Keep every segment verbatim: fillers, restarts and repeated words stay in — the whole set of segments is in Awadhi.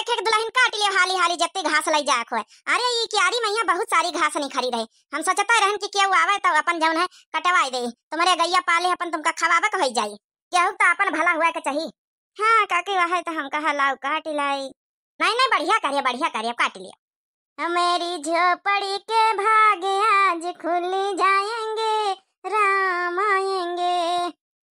ठेक दुलहिन काटि लियो हाली हाली, जत्ती घास लइ जाए खोए। अरे, ई कियारी मइहाँ बहुत सारी घास निखरी रहे। हम सोचत रहन कि केहू आवे तउ अपन जउन है कटवाइ देइ। तुम्हरे गइया पाले अपन तुमका खवावे के होइ जाई। केहू त अपन भला हुआ के चाही। हाँ काकी, वहै त हम कहा लाउ काटि लाई। नहीं, नहीं, बढ़िया करियो, बढ़िया करियो, काटि लियो। मेरी झोपड़ी के भाग आज खुल जाएंगे, राम आएंगे।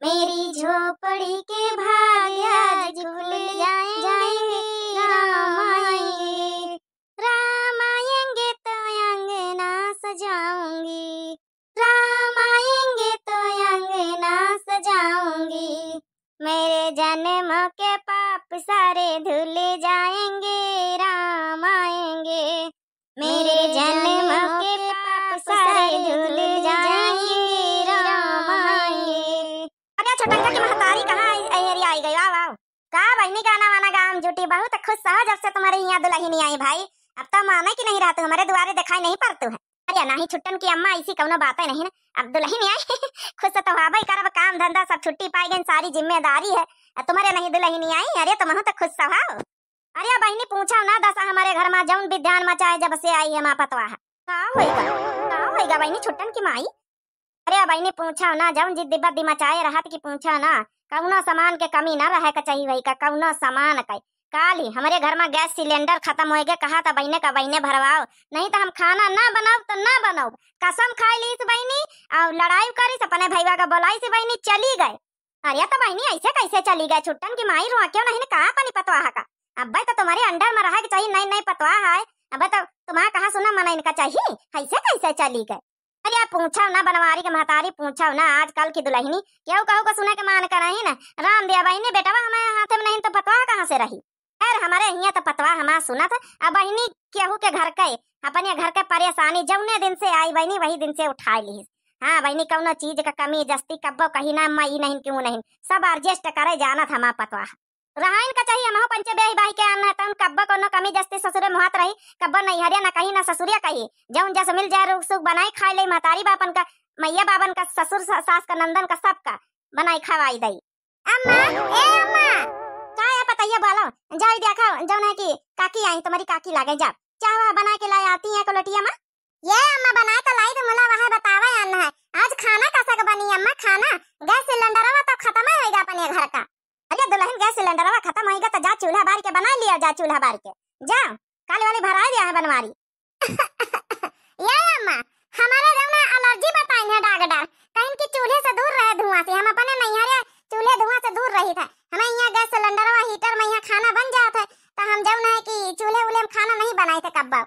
मेरी झोपड़ी के भाग आज खुल जाएंगे, राम आएंगे। राम आएंगे तो अंगना सजाऊंगी, राम आएंगे तो अंगना सजाऊंगी। मेरे जन्म के पाप सारे धुल जाएंगे, राम आएंगे। मेरे जन्म के पाप सारे धुल जाएंगे, राम आएंगे। अरे छोटंका की महतारी कहाँ आई, आई, आई गई, वाह, वाह। का बहिनी गाना वाना गावम जुटी, बहुत खुश हो जब से तुम्हरे हियाँ दुलहिनी आई भाई। अब तो माने कि नहीं रहतू, हमरे दुआरे देखाई नहीं पड़तू है। अरे नाही छुट्टन की अम्मा, ऐसी कउनो बातें नहीं ना। अब दुलहिनी आई, खुश तो होबे करब, काम धंधा सब छुट्टी पाइ गइन, सारी जिम्मेदारी है। अब तुम्हरे नहीं दुलहिनी आई, अरे तुमहू तो खुश हो। अरे बहिनी पूछो ना दसा हमरे घर मा, जउन विध्यान मचाए जब से आई है मा पतवाह। का होइगा, का होइगा बहिनी छुट्टन की माई? अरे बहिनी पूछो ना, जउन जिद्दी बद्दी मचाए रहत कि पूछो ना। कउनो सामान के कमी ना रहे के चाही वही का, कउनो सामान के। काल्हि हमरे घर मा गैस सिलेंडर खतम होइ गए, कहा त बहिने का बहिने भरवाओ, नहीं त हम खाना ना बनाउब त ना बनाउब। कसम खाइ लीस बहिनी, अउर लड़ाई करिस, अपने भइया का बोलाइस बहिनी, चली गए। अरे त बहिनी ऐसे कैसे चली गए? छुट्टन की माई रोक्यो नहीं न का अपनी पतवाह का? अब्बे त तुम्हरे under मा रहे के चाही, नई नई पतवाह है, अब्बे त तुम्हरे कहा सुना मना इनका चाही, ऐसे कैसे चली गए? अरे पूछो ना बनवारी के महतारी, पूछो ना, आजकल की दुलहिनी केहू कहू का सुने के मान करही ना। राम दिया बहिनी, बेटवा हमारे हाथे मा नहीं त पतवाह कहाँ से रही? खैर, हमरे हियाँ त पतवाह हमार सुनत है, अब बहिनी केहू के घर के, अपने घर के परेशानी जौने दिन से आई बहिनी, वही दिन से उठाइ लिहिस। हाँ बहिनी, कउनो चीज का कमी जस्ती कब्बो कही ना, अम्मा ई नहीं, क्यों नहीं, सब adjust करे जानत हमार पतवाह। रहाइन का चाही, हमहू पंचे ब्याही बाही के आन है, तउन कब्बो कउनो कमी जस्ती ससुरे मुहात रही, कब्बो नैहरिया ना कही ना ससुरिया कही, जौन जस मिल जाए रूख सूख बनाई खाइ ले, महतारी बापन का, मइया बाबन का, ससुर सा-, सास का, नंदन का, सबका बनाई खवाई दई। अम्मा, ए अम्मा। का है पतैया बोलो? जाओ देखो, जौन है कि काकी आई, तुम्हारी काकी लागे, जाओ। चाह वाह बना के लाए आती हैं कलोटिया मा। ये अम्मा बना के लाई तो मुला वह बतावे आन है। आज खाना कसक बनी अम्मा खाना? गैस सिलेंडरवा तो खतम होइगा अपने घर का। अरे दुलहिन गैस सिलेंडरवा खतम होइगा तो जा चूल्हा बार के बना लिया, जा चूल्हा बार के। जाओ, काली वाली भराइ दिया है बनवारी। ये अम्मा, हमारा जौन है allergy बताइन है डॉक्टर, कहिन कि चूल्हे से दूर रहे धुआं से, हम अपने नैहरे चूल्हे धुआं से दूर रहित है, हमें यहाँ गैस सिलेंडरवा heater मा यहाँ खाना बन जात है, तो हम जौन है कि चूल्हे उल्हे मा खाना नहीं बनाइत है कब्बो।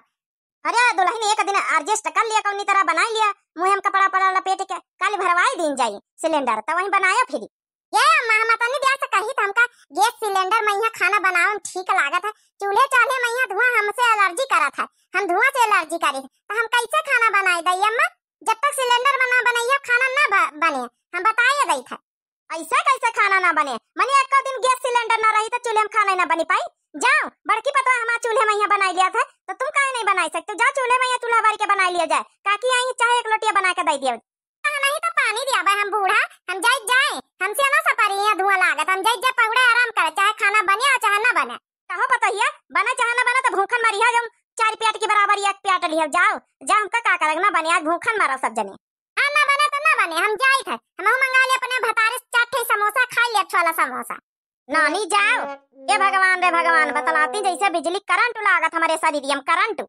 अरे दुलहिन एक दिन adjust कर लिया, कौनी तरह बनाइ लिया, मुँहे मा कपड़ा पड़ा लपेट के, काली भरवाइ दीन जाई सिलेंडर, तो वहीं बनायो फिरी। ये अम्मा, हम अतनी देर से कही त हमका गैस सिलेंडर मा यहाँ खाना बनावन ठीक लागत है, चूल्हे चाल्हे मा यहाँ धुआं हमसे allergy करत है, हम धुआं से allergy करी, तो हम कैसे खाना बनाई दई अम्मा? जब तक सिलेंडर मा ना बनइया खाना ना ब-, बने, हम बताए दई थे। ऐसे कैसे खाना ना बने? मने एको दिन गैस सिलेंडर ना रही तो चूल्हे मा खाना ही ना बनी पाई? जाओ बड़की पतोह हमार चूल्हे मा यहाँ बनाइ लिया था, तो तुम काहे नहीं बनाइ सकते? जाओ चूल्हे मा यहाँ चूल्हा बार के बनाइ लिया जाए, काकी आई चाहे एक लोटिया बना के दे दियो। नहीं तो पानी दिया बे हम बूढ़ा, हम जाइत जाए, हमसे ना सपरी यहाँ धुआं लागत, हम जाइत जाए पहुड़े आराम करे, चाहे खाना बने और चाहे ना बने। कहो पतोहिया, बने चाहे ना बने तो भूखन मरिहा, जौन चार प्याट के बराबर एक प्याट लिहा, जाओ, जा हमका का करक ना बने, आज भूखन मरो सब जने। हाँ ना बने तो ना बने, हम जाइत है, हमहू मंगा ले अपने भतारे से चार ठे समोसा खाइ ले, अच्छा वाला समोसा। नानी जाओ, ए भगवान रे भगवान, बतलाती जैसे बिजली करंट लागत हमरे शरीरिया मा करंट।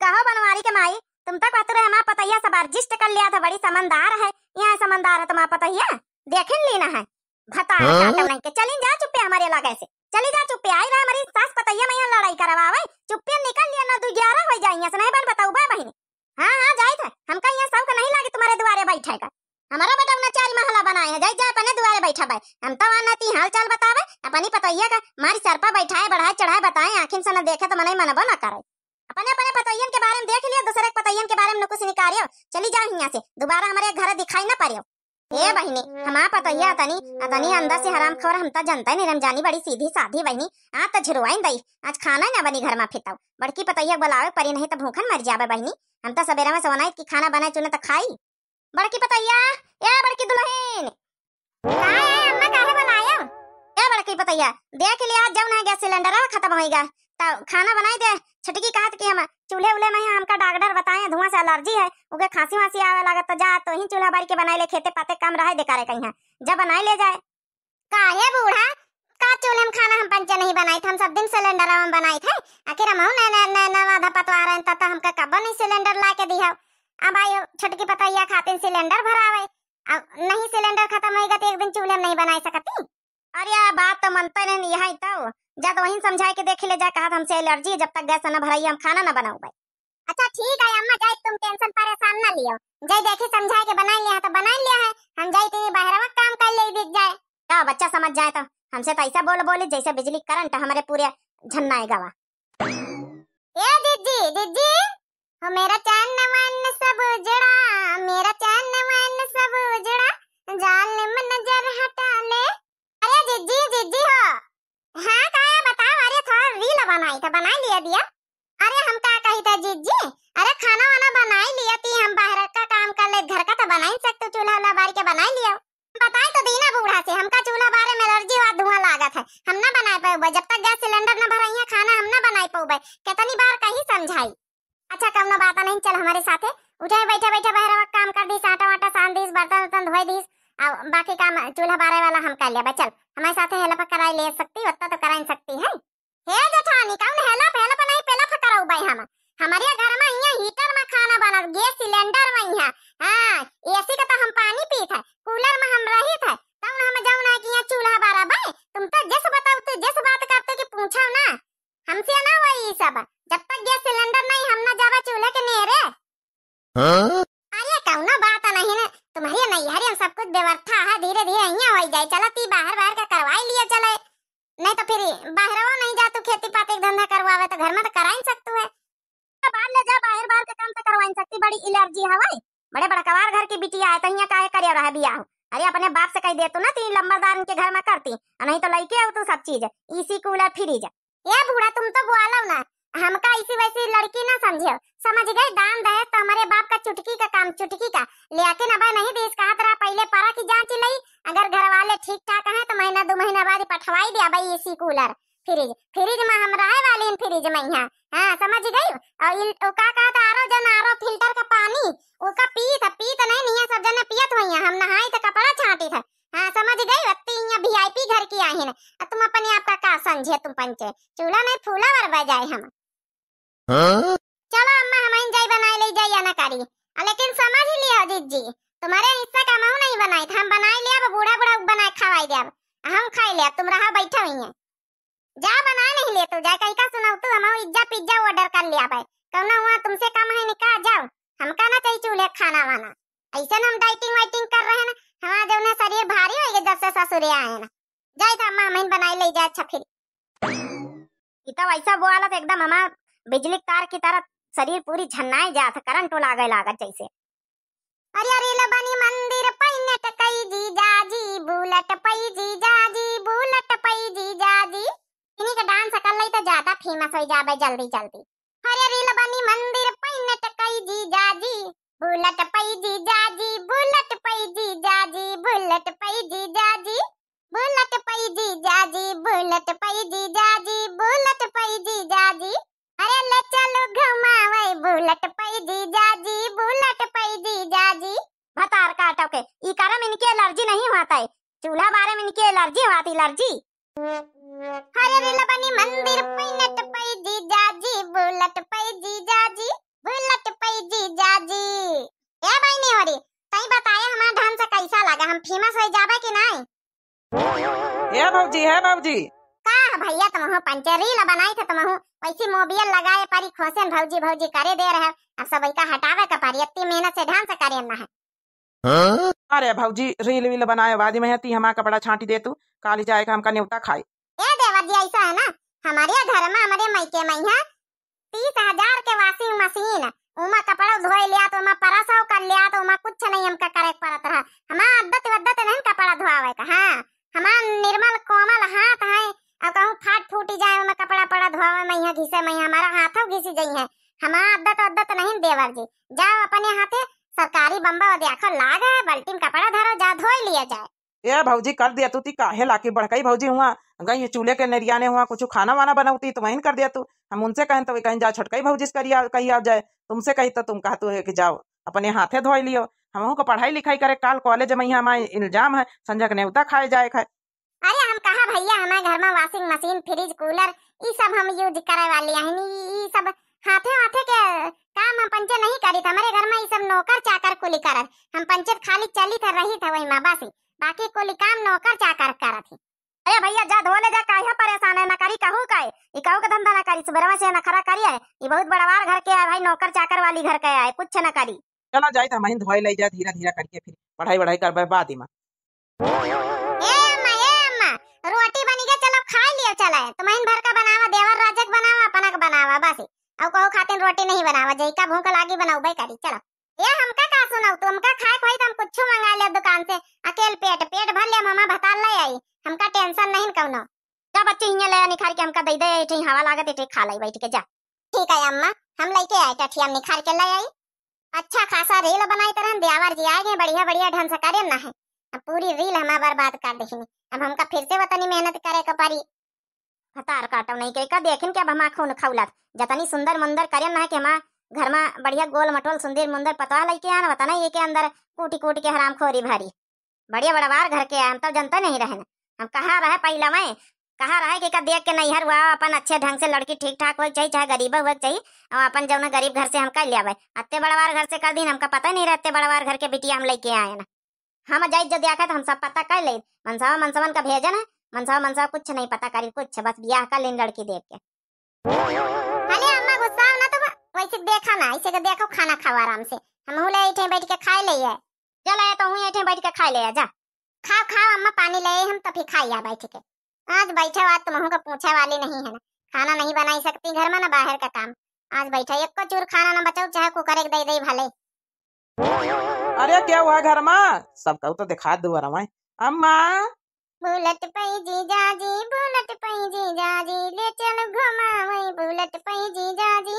कहो बनवारी के माई, तुम तक बात रे हमार पतैया सब adjust कर लिया था, बड़ी समझदार है, यहाँ समझदार है तुम्हार पतैया, देखिन लीना है। भतार हाँ? काटो नहीं के, चलिन जा चुप्पे हमरे लगे से, चली जा चुप्पे, आई रहा हमारी सास पतैया मा यहाँ लड़ाई करवावे, चुप्पे निकल लिया ना, दू ग्यारह होइ जाइए, से नहीं बन बताऊ बा बहिनी। हाँ, हाँ, जाइत है, हमका यहाँ शौक नहीं लागे तुम्हारे दुआरे बैठे का। हमारा बेटा उन्हें चार महला बनाए है, जाइत जाए अपने दुआरे बैठा बाय। हम तो आना ती हाल चाल बतावे, अपनी पतोहिया का मारी सर पर बैठाए, बढ़ाए चढ़ाए बताए, आँखिन से न देखे तो मनई मनबो न करे। अपने, अपने पतोहियन के बारे मा देख लियो, दूसरे के पतोहियन के बारे मा नुकुस निकारियो, चली जाओ हियाँ से, दोबारा हमारे घर दिखाई न परियो। ए बहिनी, हमार पतोहिया अतनी, अतनी अंदर से हरामखोर, हम तो जनते नहीं, रमजानी बड़ी सीधी साधी बहिनी, आज तो झुरवाइन दई, आज खाना न बनी घर मा फिताऊ। बड़की पतोहिया के बुलावे परी, नहीं तो भूखन मर जाबे बहिनी। हम तो सबेरे मा सोनाइत कि खाना बनाए चुने तो खाई। बड़की पतोहिया, ए बड़की दुलहिन। का है अम्मा, काहे बुलायो? ए बड़की पतोहिया, देख लिया, आज जौन है गैस सिलेंडर खतम होइगा, त खाना बनाई दे। छोटकी कहत कि हम चूल्हे उल्हे में है, हमका डॉक्टर बताए धुआं से allergy है, उके खांसी वांसी आवे लागत, त जा तोही चूल्हा बारी के बनाई ले, खेते पाते काम रहे दे करे कहीं, जा बनाई ले जाए। का हे बूढ़ा, का चूल्हे में खाना हम पंचे नहीं बनाइत, हम सब दिन सिलेंडर में बनाइत है। आखिर हमहू नए नए नए नए आधा पतवार हैं, त, त हमका कब्बो नहीं सिलेंडर ला के दिहव। अब आई छोटकी पतोहिया खातिर सिलेंडर भरावे, अब नहीं सिलेंडर खत्म होइगा त एक दिन चूल्हे में नहीं बनाई सकती। अरे, आ बात तो मनते नहीं, यहाँ तो जा तो वहीं समझाए के देख ले जा, कहत हमसे allergy, जब तक गैस न भराई हम खाना न बनाऊबे। अच्छा ठीक है अम्मा, जाई तुम tension परेशान ना लियो, जाई देखी समझाए के बनाई लिया है तो बनाई लिया है, हम जाई तो ये बहरवा काम कर ले दिख जाए। का बच्चा समझ जाए तो, हमसे तो ऐसा बोल बोली जैसे बिजली करंट हमारे पूरे झन्नाए गवा। ए जिज्जी, जिज्जी, हो मेरा चैन वैन सब उजड़ा, मेरा चैन वैन सब उजड़ा, जालिम नजर हटा ले। अरे जिज्जी, जिज्जी हो। हाँ, का है बताओ? अरे थोड़ा reel बनाई था, बनाई लिया दिया। अरे हम का कही था जिज्जी, अरे खाना वाना बनाई लिया थी, हम बाहर का काम कर ले, घर का तो बनाई सकते, चूल्हा उल्हा बार के बनाई लिया। बताई तो दीना बूढ़ा से, हमका चूल्हा बारे में allergy हुआ, धुआं लागत है, हम ना बनाए पाउबे, जब तक गैस सिलेंडर ना भराइया खाना हम ना बनाए पाउबे। कितनी बार कही समझाई। अच्छा कौनो बात नहीं, चल हमारे साथे, उठे बैठे बैठे बहरवा काम कर दीस, आटा वाटा सान दीस, बर्तन उर्तन धोए दीस, और बाकी काम चूल्हा बारे वाला हम कर लेबे। चल हमारे साथे help कराई ले सकती, उतना तो कराई सकती है। हे जेठानी, कौन help, help नहीं पेलप करउबे हम। हमरे घर में हियाँ heater में खाना बनत, गैस सिलेंडर में हियाँ। हाँ, AC का तो हम पानी पीत है, cooler में हम रहित है, तब हम जौन है कि हियाँ चूल्हा बारबे। तुम तो जस बताओ, तू जस बात करते कि पूछो ना, हमसे ना होई ई सब। जब तक गैस सिलेंडर नहीं, हम ना जाबे चूल्हे के नेरे। हाँ? अरे कौनो बात नहीं ना, तुम्हारे नैहर में सब कुछ व्यवस्था है, धीरे धीरे हियाँ हो जाए। चला ती बाहर बाहर का करवाई लिया चले, नहीं तो फिर बाहरवा नहीं जा तू, खेती पाती के धंधा करवावे तो घर में तो कराई सकतू है। तो बाहर ले जा, बाहर बाहर के काम तो करवाई सकती, बड़ी allergy हवाई, बड़े बड़कवार घर की बिटिया है, तो हियाँ काहे करे रहा बियाह? अरे अपने बाप से कही दे तू ना, ती लंबरदार के घर में करती, और नहीं तो लइके आओ तू सब चीज, AC cooler fridge। ए बूढ़ा, तुम तो बोलो ना, हमका ऐसी वैसी लड़की ना समझियो, समझ गई? दान दहेज तो हमारे बाप का चुटकी का काम, चुटकी का। लेकिन अब नहीं दीस, कहत रहा पहले परख जांच लई, अगर घर वाले ठीक ठाक हैं तो महीना दो महीना बाद पठवाई दे भाई AC cooler, fridge, fridge में हम रहे वाली हैं, fridge में यहाँ। हाँ, समझ गई? और इन, वो का कहत, RO जन, RO filter का पानी, ओका पीत, पीत नहीं, निया सब जने पियत होइया, हम नहाई तो कपड़ा छांटी था। हाँ, समझ गई, अत्ती हियाँ VIP घर की आहिन। आ तुम अपने आप का का समझे, तुम पंचे? चूल्हा नहीं फूला वर बजाए हम। हाँ? चलो अम्मा, हम जाई बनाए ले जाई या ना करी। आ, लेकिन समझ ही लिया जिज्जी, तुम्हारे हिस्सा का हम नहीं बनाई था, हम बनाए ले अब बूढ़ा बूढ़ा बनाए खवाई दे अब। हम खाई ले, तुम रहा बैठा हुई है। जा बनाए नहीं ले तू, जा कहीं का सुनाओ तू, हम इज्जा पिज्जा order कर लिया भाई। कौनो हुआ तुमसे कम है निका, जाओ। हमका ना चाहिए चूल्हे खाना वाना। ऐसे हम dieting वाइटिंग कर रहे हैं ना, हमारा जौन है शरीर भारी हो गए जब से ससुरे आए हैं ना। जाए था अम्मा, हम बनाए ले जाए अच्छा फिर। ई तो वैसा बोलत एकदम हमार बिजली के तार की तरह शरीर पूरी झन्नाए जात है, करंट लागे लागत जैसे। अरे अरे लबनी मंदिर पैनेट कई जीजाजी, बुलेट पई जीजाजी, बुलेट पई जीजाजी। इन्हीं का dance कर लई तो ज्यादा famous हो जाबे जल्दी जल्दी। हरे रील बनी मंदिर पैनेट कई जीजाजी, बुलेट पई जीजाजी, बुलेट पई जीजाजी, बुलेट पई जीजाजी, बुलेट पई जीजाजी, बुलेट पई जीजाजी, बुलेट पई जीजाजी। अरे ले चलो घुमावे बुलेट पई जीजाजी, बुलेट पई जीजाजी। भतार काटो के, ई करम इनके allergy नहीं होता है, चूल्हा बारे में इनके allergy होती, allergy। हरे रील बनी मंदिर पैनेट पई जीजाजी, बुलेट पई जीजाजी, बुलेट पई जीजाजी। ए बहिनी होरी, तई बताए हमार dance कैसा लगा, हम famous हो जाबे कि नहीं? ए भौजी, हे भौजी। का है भैया, तुमहू पंचे रील बनाई थे, तुमहू वैसी मोबियल लगाए परी खोसेन भौजी भौजी करे दे रहे, अब सब का हटावे के परी, इतनी मेहनत से dance करे ना है। हाँ? अरे भौजी, रील वील बनाए वादी में है, ती हमारा कपड़ा छांटी दे तू, काली जाए का हमका न्योता खाए। ए देवर जी, ऐसा है ना, हमारे घर में, हमारे मायके में है तीस हजार के washing machine, उमा कपड़ा धोए लिया तो उमा परसव कर लिया तो उमा कुछ नहीं हमका करे के पड़त रहा। हमार आदत वद्दत नहीं कपड़ा धोआवे का। हाँ, हमार निर्मल कोमल हाथ है, अब कहूँ फाट फूटी जाए उमा कपड़ा पड़ा धोआवे में, यहाँ घिसे में हमारा हाथों घिसी जाई है। हमार आदत वद्दत नहीं देवर जी, जाओ अपने हाथे सरकारी बम्बा देखो लाग है, बाल्टी में कपड़ा धरो, जा धोए लिया जाए। ए भौजी, कर दिया तू, ती काहे लाके बड़कई भौजी हुआ गई है चूल्हे के नेरियाने हुआ, कुछ खाना वाना बनौती तो वहीं कर दिया तू। हम उनसे कहें तो वे कहें, "जा छोटकई भौजी से करिया, कही आ जाए, तुमसे कही तो तुम कहतू है कि जाओ अपने हाथे धोई लियो।" हमहू को पढ़ाई लिखाई करे, काल कॉलेज में यहाँ हमारे इल्जाम है, संझक नेवता खाए जाए खाए। अरे हम कहा भैया, हमारे घर में washing machine, fridge, cooler, ई सब हम use करे वाली है, ई, ई सब हाथे हाथे के काम हम पंचे नहीं करी थे। हमारे घर में ई सब नौकर चाकर कुली करत, हम पंचे खाली चली थे, रही थे वही में बस, बाकी कुली काम नौकर चाकर करत ही। अरे भैया, जा धो ले जा, काहे परेशान है? ना करी कहू का, ई कहू के धंधा ना करी, सुबह से नखरा करी है। ई बहुत बड़वार घर के है भाई, नौकर चाकर वाली घर के है, कुछ ना करी। चला जाए तो हम धोए ले जाए धीरे धीरे करके, फिर पढ़ाई वढ़ाई करबे बाद में। ए अम्मा, ए अम्मा, रोटी बनी गई, चलो खाई लियो, चले। तुमहिन भर का बनावा, देवर राजक बनावा, अपना का बनावा, बस। अउ कहू खातिन रोटी नहीं बनावा, जइका भूख लागी बनाऊ भाई करी, चलो। ए हमका का सुनाऊ, तुमका खाए के होई तो हम कुछ मंगा ले दुकान से। अकेल पेट, पेट भर ले, हम भतार ले आई, हमका tension नहीं कौनो। जा बच्ची, हियाँ ले आ निखार के, हमका दे दे, एठे हवा लागत, एठे खा लाई बैठ के, जा। ठीक है अम्मा, हम लेके आए टठिया में निखार के ले आई। अच्छा खासा reel बनाई तरह देवर जी आ गए, बढ़िया बढ़िया ढंग से करे ना है। अब पूरी reel हमार बर्बाद कर देहिन, अब हमका फिर से वतनी मेहनत करे के पड़ी। भतार काटो नहीं के का देखिन के अब हमार खून खौलत, जतनी सुंदर मुंदर करे ना है कि हमार घर में बढ़िया गोल मटोल सुंदर मुंदर पतवा लेके आन, वतना ये के अंदर कूटी कूटी के हरामखोरी भरी। बढ़िया बड़वार घर के आए, हम तो जनता नहीं रहन। हम कहा रहे पहला में, कहा रहे कि का देख के नैहर हुआ, अपन अच्छे ढंग से लड़की ठीक ठाक होए के चाहिए, चाहे गरीब होए के चाहिए, और अपन जौन गरीब घर से हम कर लियावे। अत्ते बड़वार घर से कर दीन, हमका पता नहीं रहे अत्ते बड़वार घर के बिटिया हम लेके आए ना। हम जाइत जो देखा तो हम सब पता कर ले, मनसावा मनसवन का भेजन है, मनसावा मनसावा कुछ नहीं पता करी, कुछ बस बियाह कर लेन लड़की देख के। अरे अम्मा गुस्सा ना तो वैसे देखा ना, ऐसे के देखो खाना खाओ आराम से, हम हूँ ले ऐठे बैठ के खाए ले है। चल आया तो हूँ ऐठे बैठ के खाए ले है, जा। खाओ खाओ अम्मा पानी ले हम तो फिर खाई आ बैठ के। आज बैठे हुआ तुमहू का पूछे वाली नहीं है ना, खाना नहीं बनाई सकती घर में ना बाहर का काम। आज बैठे एक को चूर खाना ना बचाओ चाहे कुकर एक दे दे भले। अरे क्या हुआ घर में? सब कहू तो दिखा दो रवाए। अम्मा। बुलेट पे जीजा जी, बुलेट पे जीजा जी, ले चल घुमावे बुलेट पे जीजा जी।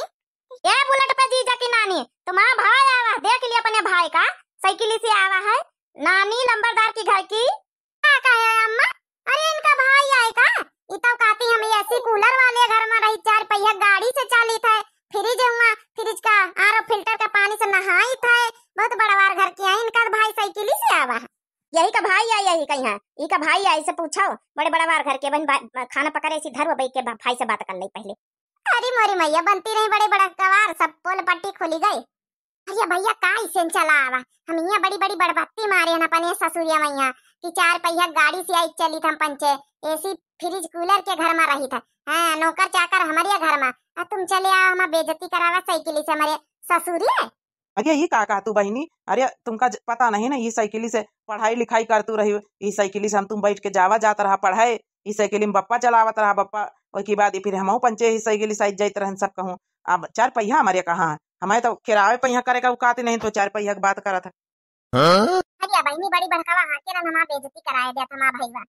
ए बुलेट पे जीजा की नानी, तुम्हारा भाई आवा, देख लिया अपने भाई का, साइकिल से आवा है, नानी लंबरदार की घर की। का कहे अम्मा? अरे इनका भाई आए का? ई तो कहती हम एसी कूलर वाले घर में रही, चार पहिया गाड़ी से चलित है, फ्रिज हुआ, फ्रिज का आरओ फिल्टर का पानी से नहाइत है, बहुत बड़वार घर की है, इनका भाई साइकिल से आवा है। यही का भाई आई, यही कहीं है, ई का भाई आई से पूछो, बड़े बड़वार घर के बहन बा-, खाना पकड़े इसी धर बैठ के भा-, भाई से बात कर ले पहले। अरे मोरी मैया, बनती रही बड़े बड़ा कवार, सब पोल पट्टी खुली गई। अरे भैया, का इसे चला आवा, हम यहाँ बड़ी बड़ी बड़बत्ती मारे हैं अपने ससुरिया में यहाँ कि चार पहिया गाड़ी से आई चली हम पंचे, एसी फ्रिज कूलर के घर में रही था। हाँ, नौकर चाकर हमारे घर में, आ तुम चले आओ हम बेइज्जती करावा साइकिल से हमारे ससुरिया। अरे ई का कहतू बहिनी, अरे तुमका ज-, पता नहीं ना, ई साइकिल से पढ़ाई लिखाई करतू रही, ई साइकिल से हम तुम बैठ के जावा जात रहा पढ़ाई, ई साइकिल में बप्पा चलावत रहा बप्पा, ओके बाद फिर हमहू पंचे ही साइकिल से जाइत रहन सब कहूँ। अब चार पहिया हमारे कहाँ है, हमारे तो किराए पहिया करे का औकात नहीं तो चार पहिया की बात करत है। हाँ? अरे बहिनी बड़ी बड़कावा हाँ के ना हमार बेइज्जती कराए देत हमार भईवा।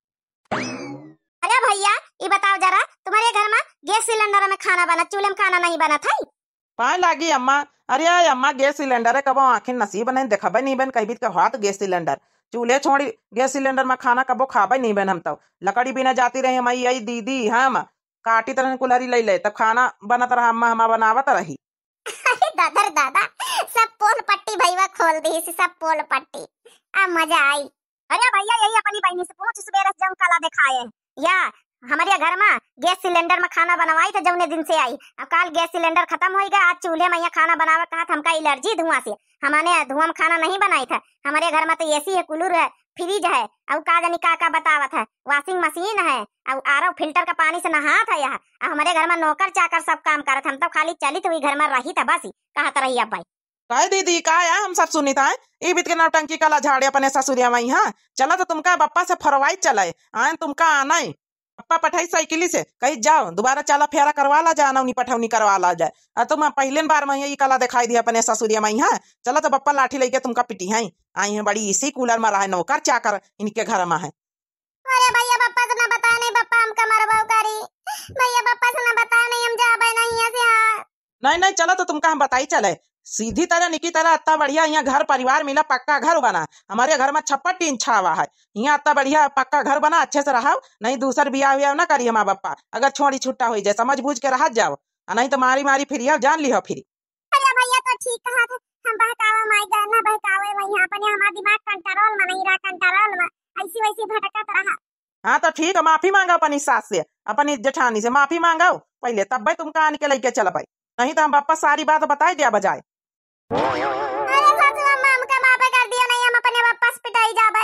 अरे भैया, ई बताओ जरा, तुम्हारे घर में गैस सिलेंडर में खाना बनत, चूल्हे में खाना नहीं बनत है? पाए लागी अम्मा। अरे आय अम्मा, गैस सिलेंडर है, कबो आँखिन नसीब नहीं, देखबे नहीं बन, कहबी के हाथ गैस सिलेंडर, चूल्हे छोड़ी गैस सिलेंडर में खाना कबो खाबे नहीं बन। हम तो लकड़ी बिना जाती रही, हम आई, आई दीदी, हम काटी तरह कुल्हरी ले ले, तब खाना बनत रहा, अम्मा हमार बनावत रही। अरे दादा रे दादा, सब पोल पट्टी भईवा खोल दी, सब पोल पट्टी। अब मजा आई। अरे भैया, यही अपनी बहिनी से पूछ, सुबेरे से जौन कला दिखाए। या हमारे घर में गैस सिलेंडर में खाना बनवाई था जौने दिन से आई, अब काल गैस सिलेंडर खत्म होई गया, आज चूल्हे में यहाँ खाना बनावे कहा था, हमका एलर्जी धुआं से, हमने धुआं में खाना नहीं बनाई था। हमारे घर में तो एसी है, कूलर है, फ्रिज है, और का जानी का का बतावत है, वॉशिंग मशीन है, और आरओ फिल्टर का पानी से नहात है यहाँ, और हमारे घर में नौकर चाकर सब काम करत, हम तो खाली चलित हुई घर में रही था बस, कहत रही अब भाई। काय दीदी, काय है? हम सब सुनित है। ई बीत के नौटंकी कला झाड़े अपने ससुरिया में, हाँ? चला तो तुमका बप्पा से फरवाई चले, आन तुमका आना है। बप्पा पठाई साइकिली से, कही जाओ, दोबारा चाला फेरा करवा ला जाए, अनौनी पठौनी करवा ला जाए। आ तुम पहले बार में ई कला दिखाई दी अपने ससुरिया में, हाँ? चला तो बप्पा लाठी लेके तुमका पिटी है। आई है बड़ी इसी कूलर में रहा है, नौकर चाकर इनके घर में है। अरे भैया, बप्पा से ना बताए नहीं, बप्पा हमका मरबो करी। भैया, बप्पा से ना बताए नहीं, हम जाबे नहीं ऐसे, हाँ। नहीं, नहीं, चला तो तुमका हम बताई चले। सीधी तरह निकी तरह अत्ता बढ़िया यहाँ घर परिवार मिला, पक्का घर बना। हमरे घर मा छप्पर टीन छावा है, यहाँ अत्ता बढ़िया पक्का घर बना, अच्छे से रहा, नहीं दूसर बियाह वियाह ना करी हमार बप्पा। अगर छोड़ी छुट्टा होइ जाए, समझ बूझ के रहा जाओ, आ नहीं तो मारी मारी फिरिया जान लिहो फिरी। अरे भैया तो ठीक कहा था, हम बहकावे माई गए ना बहकावे, वही अपने हमार दिमाग कंट्रोल मा नहीं रहा, कंट्रोल मा ऐसी वैसी भटकत रहा। हाँ तो ठीक है, माफी मांगा अपनी सास से, अपनी जेठानी से माफी मांगा पहले, तब्बे तुमका आन के लेके चल पाई, नहीं तो हम बप्पा सारी बात बताई दिया बजाए। अरे सासू अम्मा, हमका माफ कर दियो, नहीं हम अपने बप्पा से पिटाई जाबे,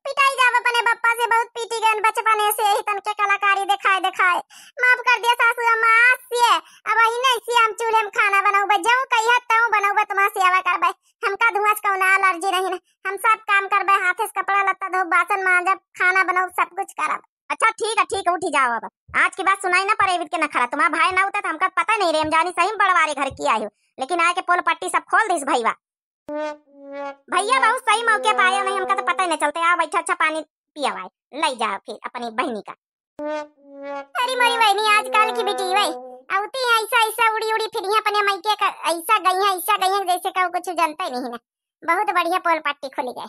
पिटाई जाबे अपने बप्पा से, बहुत पीटी गए बचपने से, यही तन के कलाकारी दिखाए दिखाए। माफ कर दियो सासू अम्मा, आज से अब वही नहीं से हम चूल्हे मा खाना बनाऊबे, जऊ कहिया तऊ बनाऊबे, तुम्हार सेवा करबे। हमका धुआं से कौनो एलर्जी नहीं ना, हम सब काम करबे, हाथे से कपड़ा लत्ता धोब, बासन मांजब, खाना बनाऊब, सब कुछ करब। अच्छा ठीक है, ठीक है, उठी जाओ अब। आज की बात सुनाई ना पड़े, एबित के नखरा। तुम्हार भाई ना होता तो हमका पता नहीं रे, हम जानी सही में बड़वारे घर की आई हो, लेकिन आए के पोल पट्टी सब खोल दिस भैया। भैया बहुत सही मौके पाए नहीं, हमका तो पता ही नहीं चलते। आओ बैठो, अच्छा पानी पियावाए, ले जाओ फिर अपनी बहनी का। अरे मोरी बहनी, आजकल की बेटी वही अउती है, ऐसा ऐसा उड़ी उड़ी फिरी अपने मायके का, ऐसा गई है, ऐसा गई है, जैसे कहू कुछ जानते नहीं ना। बहुत बढ़िया पोल पट्टी खुली गए।